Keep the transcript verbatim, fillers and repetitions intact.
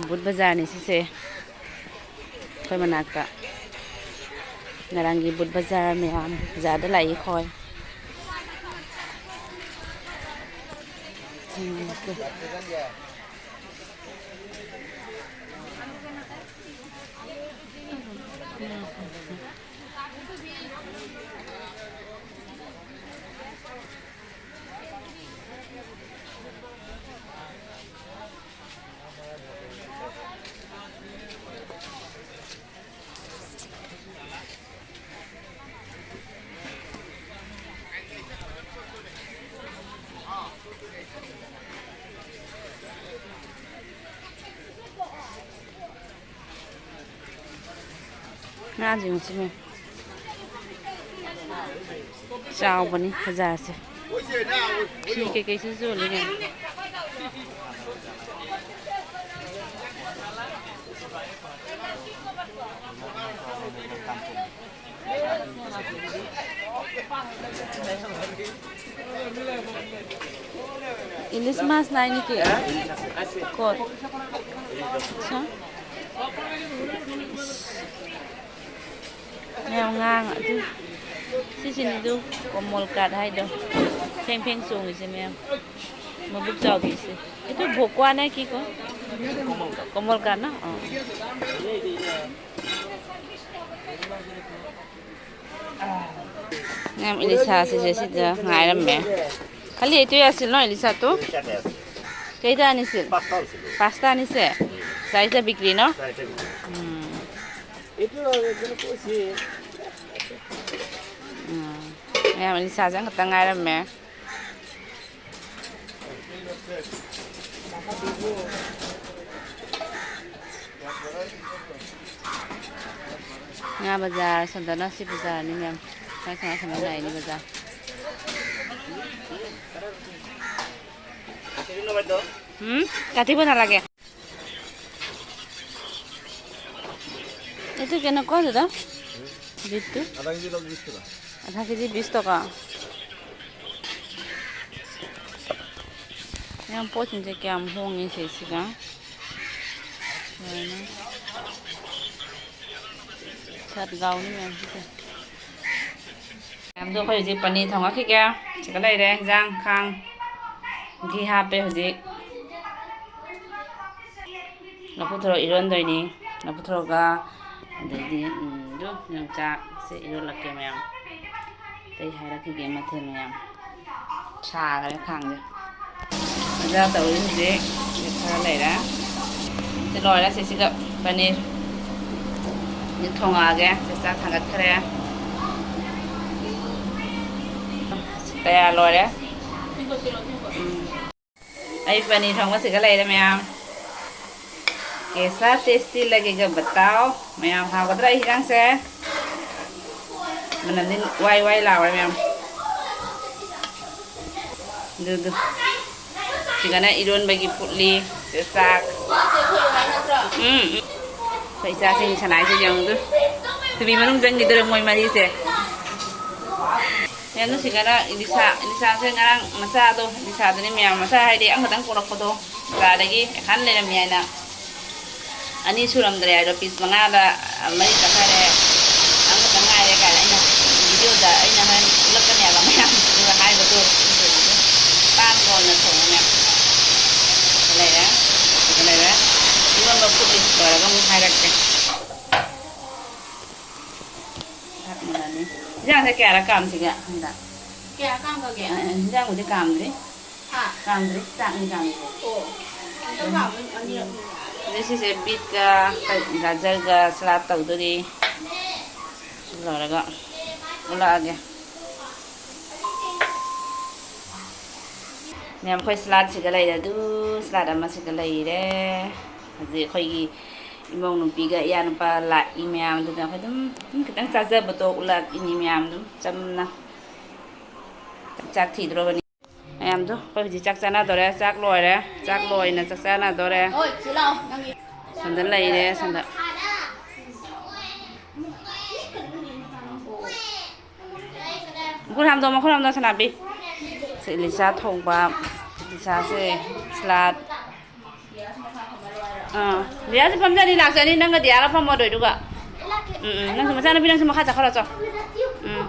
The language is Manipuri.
ꯕꯨꯠ ꯕꯖꯥꯔꯅꯤ ꯁꯤꯁꯦ, ꯑꯩꯈꯣꯏ ꯃꯅꯥꯛꯇ꯫ ꯅꯥꯔꯥꯡꯒꯤ ꯕꯨꯠ ꯕꯖꯥꯔ ꯃꯌꯥꯝ, ꯕꯖꯥꯔꯗ ꯂꯥꯛꯏ ꯑꯩꯈꯣꯏ꯫ ꯉꯥꯁꯦ ꯉꯁꯤ ꯃꯌꯥꯝ ꯆꯥꯎꯕꯅꯤ ꯕꯖꯥꯔꯁꯦ꯫ ꯐꯤ ꯀꯩꯀꯩꯁꯨ ꯌꯣꯜꯂꯤ ꯃꯌꯥꯝ꯫ English mask nai ni ke? Coat. Sa? ꯃꯌꯥꯝ ꯉꯥꯡ ꯑꯗꯨ ꯁꯤꯁꯤꯅꯤꯗꯨ ꯀꯣꯃꯣꯜ ꯀꯥꯠ ꯍꯥꯏꯗꯣ꯫ ꯐꯦꯡ ꯐꯦꯡ ꯆꯣꯡꯉꯤꯁꯦ ꯃꯌꯥꯝ꯫ ꯃꯕꯨꯛ ꯆꯥꯎꯕꯤꯁꯦ꯫ ꯑꯗꯨ ꯚꯣꯀ꯭ꯋꯥꯅ ꯀꯤꯀꯣ? ꯀꯣꯃꯣꯜ ꯀꯥꯠꯅ? ꯑꯥ꯫ ꯃꯌꯥꯝ ꯏꯂꯤꯁꯥꯁꯤꯁꯦ ꯁꯤꯗ ꯉꯥꯏꯔꯝꯃꯦ꯫ খালি এইটোৱে আছিল ন ইলিচাটো? কেইটা আনিছিল? পাঁচটা আনিছে। চাৰিটা বিক্ৰী ন? উম। ꯎꯝ꯫ ꯃꯌꯥꯝ ꯏꯂꯤꯁꯥꯁꯦ ꯑꯃꯈꯛꯇ ꯉꯥꯏꯔꯝꯃꯦ꯫ ꯉꯥ ꯕꯖꯥꯔ, ꯁꯣꯝꯗꯅ ꯁꯤ ꯕꯖꯥꯔꯅꯤ ꯃꯌꯥꯝ꯫ ꯁꯨꯃꯥꯏ ꯁꯨꯃꯥꯏ ꯁꯨꯃꯥꯏ ꯂꯥꯛꯏꯅꯤ ꯕꯖꯥꯔ꯫ হুম? কাটিব নালাগে। এইটো কেনেকুৱা দাদা? বিটটো? আধা কেজি লওক, বিশ টকা। আধা কেজি বিশ টকা। ꯌꯥꯝ ꯄꯣꯠꯁꯤꯡꯁꯦ ꯀꯌꯥꯝ ꯍꯣꯡꯉꯤ ꯁꯤꯁꯤꯒ꯫ ꯁꯠ ꯒꯥꯎꯅꯤ ꯃꯌꯥꯝꯁꯤꯁꯦ꯫ ꯃꯌꯥꯝꯗꯣ ꯑꯩꯈꯣꯏ ꯍꯧꯖꯤꯛ ꯄꯅꯤꯔ ꯊꯣꯡꯉꯛꯈꯤꯒꯦ꯫ ꯁꯤꯒ ꯂꯩꯔꯦ ꯏꯟꯖꯥꯡ ꯈꯥꯡ꯫ ꯘꯤ ꯍꯥꯞꯄꯦ ꯍꯧꯖꯤꯛ꯫ ꯂꯐꯨ ꯊꯔꯣ ꯏꯔꯣꯟꯗꯣꯏꯅꯤ꯫ ꯂꯐꯨ ꯊꯔꯣꯒ ꯑꯗꯩꯗꯤ, ꯎꯝ, ꯑꯗꯨ ꯌꯣꯡꯆꯥꯛꯁꯦ ꯏꯔꯣꯜꯂꯛꯀꯦ ꯃꯌꯥꯝ꯫ ꯑꯇꯩ ꯍꯥꯏꯔꯛꯈꯤꯒꯦ ꯃꯊꯦꯜ ꯃꯌꯥꯝ꯫ ꯁꯥꯈꯔꯦ ꯈꯥꯡꯁꯦ꯫ ꯃꯖꯥ ꯇꯧꯔꯤ ꯍꯧꯖꯤꯛ꯫ ꯍꯧꯖꯤꯛ ꯈꯔ ꯂꯩꯔꯦ꯫ ꯁꯤ ꯂꯣꯏꯔꯦ꯫ ꯁꯤꯁꯤꯒ ꯄꯅꯤꯔ ꯁꯤ ꯊꯣꯡꯉꯛꯑꯒꯦ꯫ ꯁꯤ ꯆꯥꯛ ꯊꯥꯡꯒꯠꯈ꯭ꯔꯦ꯫ ꯀꯌꯥ ꯂꯣꯏꯔꯦ꯫ ꯎꯝ꯫ ꯑꯩ ꯄꯅꯤꯔ ꯊꯣꯡꯕꯁꯤꯒ ꯂꯩꯔꯦ ꯃꯌꯥꯝ꯫ ꯀꯦꯁꯥ ꯇꯦꯁꯇꯤ ꯂꯒꯦꯒ ꯕꯇꯥꯎ꯫ ꯃꯌꯥꯝ ꯍꯥꯎꯒꯗ꯭ꯔꯥ ꯑꯩ ꯍꯤꯟꯖꯥꯡꯁꯦ? ꯃꯅꯝꯗꯤ ꯋꯥꯏ ꯋꯥꯏ ꯂꯥꯎꯔꯦ ꯃꯌꯥꯝ꯫ ꯑꯗꯨꯗꯨ꯫ ꯁꯤꯒꯅ ꯏꯔꯣꯟꯕꯒꯤ ꯐꯨꯠꯂꯤ꯫ ꯆꯥꯛ꯫ ꯎꯝ, ꯎꯝ꯫ ꯑꯩꯈꯣꯏ ꯏꯆꯥꯁꯤꯡ ꯁꯅꯥꯏꯁꯦ ꯌꯦꯡꯉꯨꯗꯨ꯫ ꯇꯤꯚꯤ ꯃꯅꯨꯡ ꯆꯪꯈꯤꯗꯣꯔꯦ ꯃꯣꯏ ꯃꯔꯤꯁꯦ꯫ ꯌꯥꯝ ꯅꯨꯡꯁꯤꯒꯅ ꯏꯂꯤꯁꯥ, ꯏꯂꯤꯁꯥꯁꯦ ꯉꯔꯥꯡ ꯃꯆꯥꯗꯣ, ꯏꯂꯤꯁꯥꯗꯨꯅꯤ ꯃꯌꯥꯝ ꯃꯆꯥ ꯍꯥꯏꯗꯤ ꯑꯃꯈꯛꯇꯪ ꯄꯣꯛꯂꯛꯄꯗꯣ, ꯕꯖꯥꯔꯗꯒꯤ ꯑꯍꯟ ꯂꯩꯔꯝꯃꯤ ꯍꯥꯏꯅ ꯑꯅꯤ ꯁꯨꯔꯝꯗ꯭ꯔꯦ ꯍꯥꯏꯗꯣ, ꯄꯤꯁ ꯃꯉꯥꯗ ꯃꯔꯤ ꯆꯠꯈꯔꯦ, ꯑꯃꯈꯛꯇꯪ ꯉꯥꯏꯔꯦ ꯀꯥꯏꯅ ꯑꯩꯅ ꯚꯤꯗꯤꯑꯣꯗ ꯑꯩꯅ ꯍꯣꯔꯦꯟ ꯎꯠꯂꯛꯀꯅꯦꯕ ꯃꯌꯥꯝ ꯑꯗꯨꯒ ꯍꯥꯏꯕꯗꯣ, ꯄꯥꯟꯒ ꯑꯣꯏꯅ ꯊꯣꯡꯉꯦ꯫ ꯂꯩꯔꯦ, ꯂꯩꯔꯦ, ꯏꯔꯣꯟꯕ ꯐꯨꯠꯂꯤ ꯂꯣꯏꯔꯒ ꯑꯃꯨꯛ ꯍꯥꯏꯔꯛꯀꯦ꯫ ꯆꯥꯛ ꯃꯨꯜꯂꯅꯤ꯫ ꯏꯟꯖꯥꯡꯁꯦ ꯀꯌꯥꯔꯛ ꯀꯥꯝꯁꯤꯒꯦ ꯍꯟꯗꯛ? ꯀꯌꯥ ꯀꯥꯝꯈ꯭ꯔꯒꯦ? ꯑ, ꯏꯟꯖꯥꯡꯕꯨꯗꯤ ꯀꯥꯝꯗ꯭ꯔꯤ꯫ ꯍꯥ? ꯀꯥꯝꯗ꯭ꯔꯤ, ꯆꯥꯛꯅꯤ ꯀꯥꯝꯃꯤꯁꯦ꯫ ꯑꯣ꯫ ꯑꯝꯇ ꯀꯥꯝꯃꯨ, ꯑꯅꯤꯔꯛ꯫ ꯑꯗꯩ ꯁꯤꯁꯦ ꯕꯤꯠꯀ ꯒꯥꯖꯔꯒ ꯁꯂꯥꯠ ꯇꯧꯗꯣꯔꯤ꯫ ꯁꯤ ꯂꯣꯏꯔꯒ ꯎꯠꯂꯛꯑꯒꯦ꯫ ꯃꯌꯥꯝ, ꯑꯩꯈꯣꯏ ꯁꯂꯥꯠꯁꯤꯒ ꯂꯩꯔꯦ꯫ ꯑꯗꯨ ꯁꯂꯥꯠ ꯑꯃꯁꯤꯒ ꯂꯩꯔꯦ꯫ ꯍꯧꯖꯤꯛ ꯑꯩꯈꯣꯏꯒꯤ ꯏꯃꯧ ꯅꯨꯄꯤꯒ ꯏꯌꯥ ꯅꯨꯄꯥ ꯂꯥꯛꯏ ꯃꯌꯥꯝꯗꯨꯅ ꯑꯩꯈꯣꯏ ꯑꯗꯨꯝ, ꯑꯗꯨꯝ ꯈꯤꯇꯪ ꯆꯥꯖꯕꯗꯣ ꯎꯠꯂꯛꯏꯅꯤ ꯃꯌꯥꯝ꯫ ꯑꯗꯨꯝ ꯆꯝꯅ ꯆꯥꯛ ꯊꯤꯗ꯭ꯔꯣꯕꯅꯤ꯫ ꯃꯌꯥꯝꯗꯣ ꯑꯩꯈꯣꯏ ꯍꯧꯖꯤꯛ ꯆꯥꯛ ꯆꯥꯅꯗꯣꯔꯦ꯫ ꯆꯥꯛ ꯂꯣꯏꯔꯦ꯫ ꯆꯥꯛ ꯂꯣꯏꯅ ꯆꯥꯛ ꯆꯥꯅꯗꯣꯔꯦ꯫ ꯍꯣꯏ, ꯁꯤ ꯂꯥꯛꯑꯣ, ꯅꯪꯒꯤ꯫ ꯁꯣꯝꯗ ꯂꯩꯔꯦ, ꯁꯣꯝꯗ꯫ ꯃꯈꯨꯠ ꯍꯥꯝꯗꯣꯛ, ꯃꯈꯨꯠ ꯍꯥꯝꯗꯣꯛ, ꯁꯅꯥꯕꯤ꯫ ꯁꯤ ꯏꯂꯤꯁꯥ ꯊꯣꯡꯕ, ꯏꯂꯤꯁꯥꯁꯦ ꯁꯂꯥꯠ꯫ ꯑꯥ, ꯗꯤꯌꯥꯁꯨ ꯐꯝꯖꯅꯤ, ꯂꯥꯛꯆꯅꯤ, ꯅꯪꯒ ꯗꯤꯌꯥꯒ ꯐꯝꯃꯣ ꯑꯗꯨꯏꯗꯨꯒ꯫ ꯎꯝ, ꯎꯝ, ꯅꯪꯁꯨ ꯃꯆꯥꯅꯨꯄꯤ, ꯅꯪꯁꯨ ꯃꯈꯥ ꯆꯠꯈ꯭ꯔꯣ, ꯆꯣ꯫ ꯎꯝ꯫